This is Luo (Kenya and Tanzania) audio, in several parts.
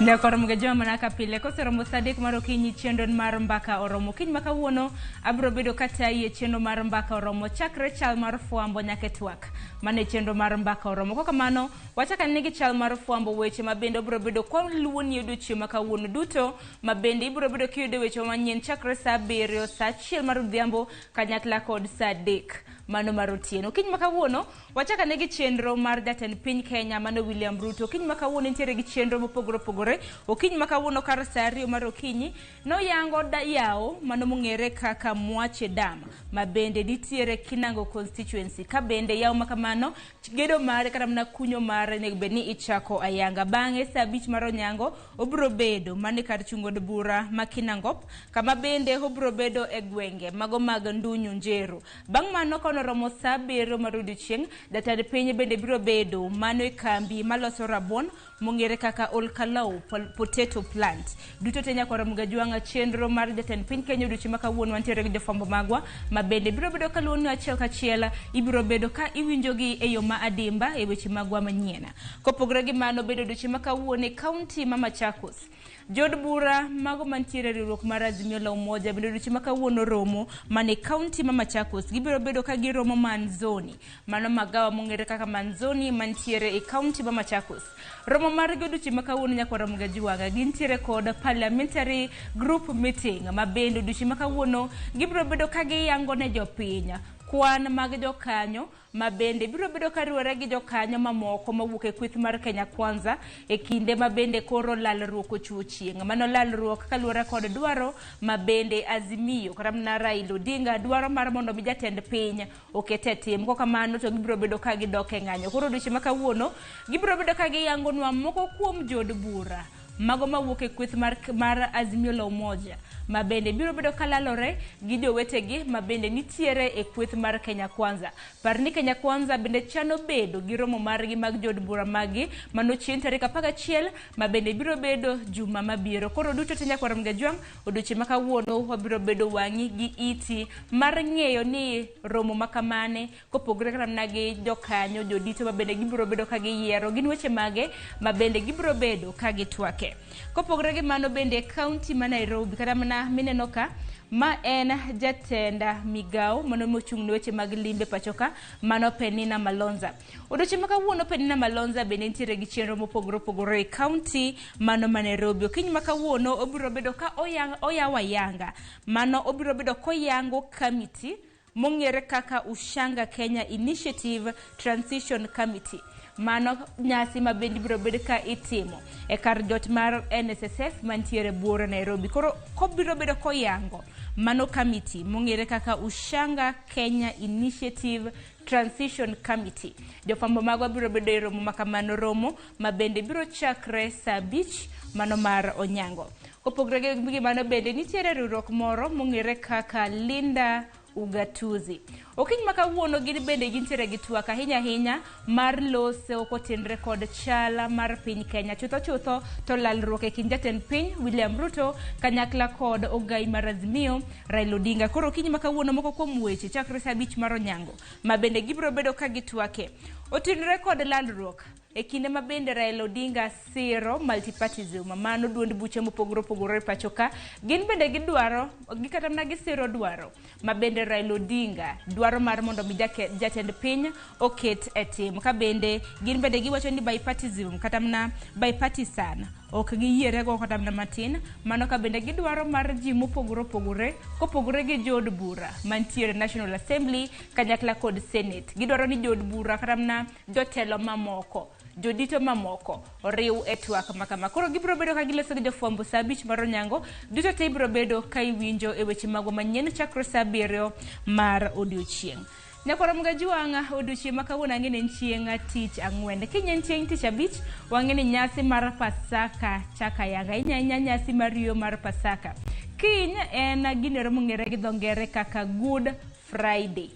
Nyakoromoga joma mana kaka pile koseromo saa adek mar okinyi chenro mar mbaka oromo. Okinyi ma kawuono abiro bedo katayi e chenro mar mbaka oromo chakre chal mar fwambo nyaka e twak. Mano e chenro mar mbaka oromo. Kok kamano wachak ane gi chal mar fwambo weche ma bende obiro bedo kwaluwoni e odiochieng' ma kawuono duto ma bende ibiro bedo kiyudo weche manyien chakre saa abiriyo, saa achiel mar odhiambo kanyakla kod saa adek mano mar otieno. Okinyi ma kawuono Wachak ane gi chenro mar jatend piny Kenya mano William Ruto. Okinyi ma kawuono nitiere gi chenro mopogore opogore. Okinyi ma kawuono kar saa ariyo mar okinyi noyango da yawo mano mong'ere kaka Mwache Dam ma bende nitiere Kinango constituency. Ka bende yawo ma kamano gedo mare kata mana kunyo mare onego bed ni ichako ayanga. Bang'e saa abich mar onyango obiro bedo mana e kar chung' od bura ma Kinangop kama bende obiro bedo e gwenge mago mag Ndunyu Njeru. Bang' mano ka noromo saa abiriyo mar odiochieng', jatend piny bende biro bedo mano e kambi maloso rabuon mong'ere kaka Olkalou Potato Plant. Duto te nyaka warom gajwang'a chenro mar jatend piny Kenya odiochieng' ma kawuono wantiere gi jofwambo magwa ma bende biro bedo kaluwoni achiel kachiel ibiro bedo ka iwinjogi e yo ma adimba e weche magwa manyien. Kopogore gi mano bende odiochieng' ma kawuono e kaunti ma Machakos Jood bura mago mantiere e riwruok mar Azimio la Umoja bende odiochieng' ma kawuono romo mana e kaunti ma Machakos. Gibiro bedo ka giromo Manzoni, mano magawa mong'ere kaka Manzoni mantiere e kaunti ma Machakos. Romo margi odiochieng' ma kawuono nyaka warom ga jwaga. Gintiere kod parliamentary group meeting ma bende odiochieng' ma kawuono gibiro bedo ka giyango ne jopiny kwan mag jokanyo ma bende biro bedo ka riwore gi jokanyo mamoko mawuok e kweth mar Kenya Kwanza e kinde ma bende koro lalruok ochuo chieng'. Mano lalruok kaluwore kod dwaro ma bende Azimio kata mana Raila Odinga dwaro mar mondo mi jatend piny oket e tim. Kok kamano to gibiro bedo ka gidok e ng'anyo. Koro odiochieng' ma kawuono gibiro bedo ka giyangonwa moko kuom jood bura mago mawuok e kweth mar Azimio la Umoja ma bende biro bedo kalalore gi jowetegi ma bende nitiere e kweth mar Kenya Kwanza. Par ni Kenya Kwanza bende chano bedo gi romo margi mag jood bura maggi mano chieng' tarik 11 ma bende biro bedo juma mabiro. Koro duto te nyakwar Mgajwang' odiochieng' ma kawuono wabiro bedo wang'i gi iti mar ng'eyo ni romo ma kamane kopogore kata mana gi jokanyo jodito ma bende gibiro bedo ka giyiero gin weche mage ma bende gibiro bedo ka gitwake. Kopogore gi mano bende kaunti ma Nairobi kata mana mineno ka ma en jatend migawo mano mochung' ne weche mag limbe pacho ka mano Penina Malonza. Odiochieng' ma kawuono Penina Malonza bende nitiere gi chenro mopogore opogore e kaunti mano ma Nairobi. Okinyi ma kawuono obiro bedo ka oyawo ayanga mano obiro bedo koyango kamiti mong'ere kaka Ushanga Kenya Initiative Transition Committee. Mano nyasi ma bende ibiro bed ka itimo e kar jot mar NSSF mantiere buore Nairobi. Koro kobiro bedo koyango mano committee mong'ere kaka Ushanga Kenya Initiative Transition Committee. Jofwambo magwa biro bedo e romo ma kamano romo ma bende biro chakre saa abich mano mar onyango. Kopogre gi mano bende nitiere riwruok moro mong'ere kaka Linda Ugatuzi. Okinyi ma kawuono gin bende gintiere gi twak ahinya ahinya mar loso kotenre kod chal mar piny Kenya. Chutho chutho to lalruok e kind jatend piny William Ruto kanyakla kod ogai mar Azimio Raila Odinga. Koro okinyi ma kawuono moko kuom weche chakre saa abich mar onyango ma bende gibiro bedo ka gitwake otenre kod lalruok E kinde ma bende Raila Odinga siro multipartyism, mano duond buche mopogore opogore e pacho ka, gin bende gidwaro, gi kata mana gisiro dwaro ma bende Raila Odinga dwaro mar mondo mi jatend piny oket e tim. Ka bende gin bende giwacho ni bipartism kata mana bipartisan ok giyierego kata mana matin, mano ka bende gidwaro mar ji mopogore opogore kopogore gi jood bura mantiere National Assembly kanyakla kod Senate. Gidwaro ni jood bura kata mana jotelo mamoko, jodito mamoko oriw e twak ma kama. Koro gibiro bedo ka giloso gi jofwambo saa abich mar onyango, duto te ibiro bedo ka iwinjo e weche magwa manyien chakre saa abiriyo mar odiochieng'. Nyakwara Mgajwang' odiochieng' ma kawuono ang'e ni en chieng' tich ang'wen. Kiny en chieng' tich abich, wang'e ni nyasi mar Pasaka chako ayanga. Ahinya ahinya nyasi mar riyo mar Pasaka. Kiny en ginero mong'ere gi dho ngere kaka Good Friday.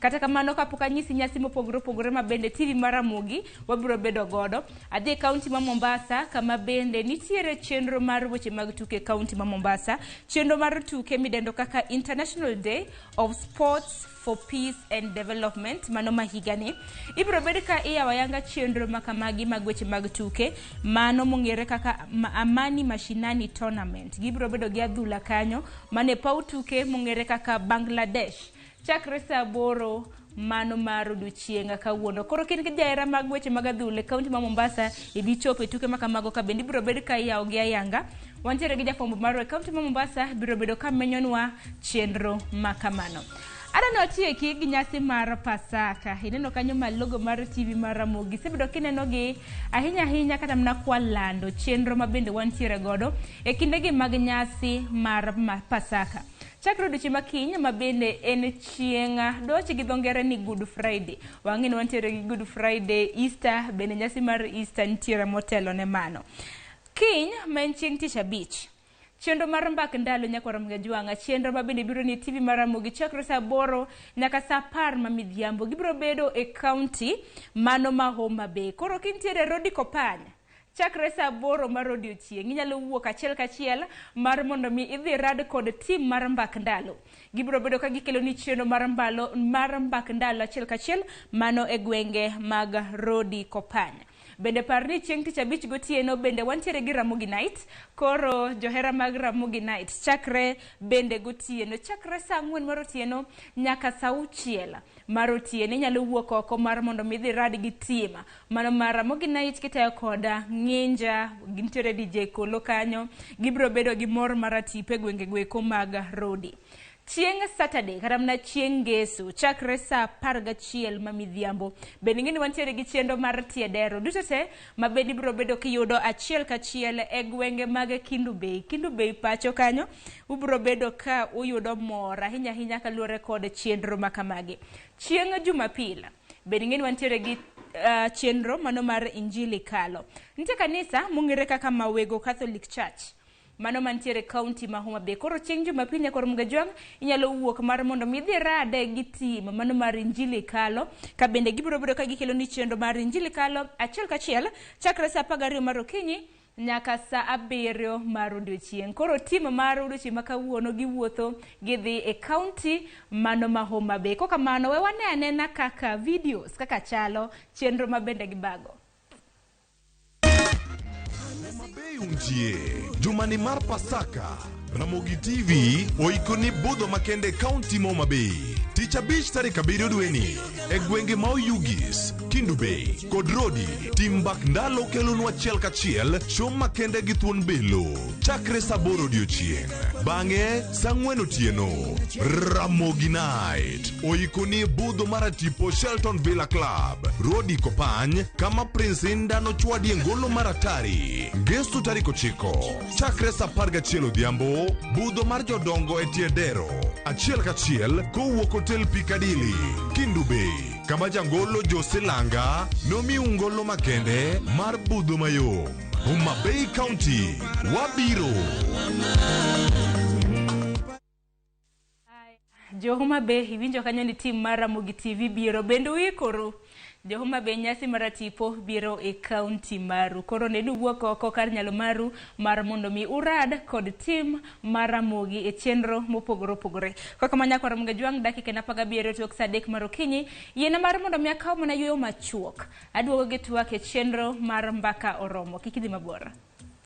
Kata kamano kapok anyisi nyasi mopogore opogore ma bende TV mar Ramogi wabiro bedo godo, adhi e kaunti ma Mombasa kama bende nitiere chenro mar weche mag tuke e kaunti ma Mombasa. Chenro mar tuke midendo kaka International Day of Sports for Peace and Development mano ma higani. Ibiro bed ka iyawo ayanga chenro ma kamagi mag weche mag tuke mano mong'ere kaka Amani Mashinani Tournament. Gibiro bedo gi adhula kanyo mane paw tuke mong'ere kaka Bangladesh chakre saa 8 mano mar odiochieng' kawuono. Koro ka in gi jahera mag weche mag adhula e kaunti ma Mombasa, ibi chopo e tuke ma kamago ka bende ibiro bed ka iyawo gi ayanga. Wantiere gi jafwambo marwa e kaunti ma Mombasa biro bedo ka menyonwa chenro ma kamano. Adwa ni watieki gi nyasi mar Pasaka. Ineno kanyo ma logo mar TV mar Ramogi. Isebedo kineno gi ahinya ahinya kata mana kwa lando chenro ma bende wantiere godo e kindegi mag nyasi mar Pasaka. Chakre odiochieng' ma kiny ma bende en chieng' dwawachi gi dho ngere ni Good Friday. Wang'e ni wantiere gi Good Friday, Easter, bende nyasi mar Easter nitiere motelo ne mano. Kiny ma en chieng' tich abich, chenro mar mbak ndalo nyakwar Ramogi Ajwang'a, chenro ma bende biro ni TV mar Ramogi chakre saa 8 nyaka saa 10 ma midhiambo. Gibiro bedo e kaunti mano ma Homa Bay. Koro kintiere Rodi Kopany, chakre saa 8 mar odiochieng', inyalo wuok achiel kachiel mar mondo mi idhi rad kod tim mar mbak ndalo. Gibiro bedo ka gikelo ni chenro mar mbalo mar mbak ndalo achiel kachiel mano e gwenge mag Rodi Kopany. Bende par ni chieng' tich abich gotieno bende wantiere gi Ramogi Night. Koro johera mag Ramogi Night chakre bende gotieno, chakre saa 4 mar otieno nyaka saa 6 mar otieno inyalo wuok oko mar mondo mi idhi rad gi tim mano mar Ramogi Night kitayo koda Ng'inja, gintiere DJ Kolo kanyo, gibiro bedo gi mor mar atipo e gwenge goeko mag Rodi. Chieng' Saturday kata mana chieng' Ngeso chakre saa 11 ma midhiambo bende ing'e ni wantiere gi chenro mar tie dero duto te ma bende ibiro bedo kiyudo achiel kachiel e gwenge mag Kendu Bay. Kendu Bay pacho kanyo ubiro bedo ka uyudo mor ahinya ahinya kaluwore kod chenro ma kamagi. Chieng' Jumapil bende ing'e ni wantiere gi chenro mano mar Injili Kalo. Nitie kanisa mong'ere kaka Mawego Catholic Church mano mantiere kaunti ma Homa Bay. Koro chieng' Jumapil nyakwar Ramogi Ajwang' inyalo wuok mar mondo mi idhi rade gi tim mano mar Injili Kalo ka bende gibiro bedo ka gikelo ni chenro mar Injili Kalo achiel kachiel chakre saa 12 mar okinyi nyaka saa 7 mar odiochieng'. Koro tim mar odiochieng' ma kawuono giwuotho gidhi e kaunti mano ma Homa Bay. Kokamano we wane anena kaka videos kaka chalo chenro ma bende gibago. Homa Bay untie jumani mar Pasaka. Ramogi TV oikoni budho makende kaunti ma Homa Bay. Tich abich tarik 7 dweni e gwenge ma Oyugis, Kendu Bay kod Rodi. Tim mbak ndalo kelonwa achiel kachiel show makende gi thuon belo chakre saa 8 odiochieng'. Bang'e saa 4 otieno Ramogi Night oikoni budho mar atipo Shelton Villa Club, Rodi Kopany, kama Prince Inda nochwadie ngolo mar atari. Ngeso tarik 9 chakre saa 11 odhiambo, budho mar jodongo e tie dero achiel kachiel kowuok Hotel Piccadilly, Kendu Bay, kama jangolo Jose Langa nomiu ngolo makende mar budho mayom. Homa Bay County, wabiro. Jo Homa Bay iwinjo kanyo ni tim mar Ramogi TV biro bende uikoru. Jo Homa Bay nyasi mar atipo biro e kaunti maru. Koro ne duwuok oko kar nyalo maru mar mondo mi urad kod tim mar Ramogi e chenro mopogore opogore. Kaka ma nyakwar Ramogi Ajwang' dakika en 17 tok saa 3 mar okinyi, yiena mar mondo mi akaw mana yueyo machuok. Aduogo gi twak e chenro mar Mbaka Oromo. Kik idhi mabor.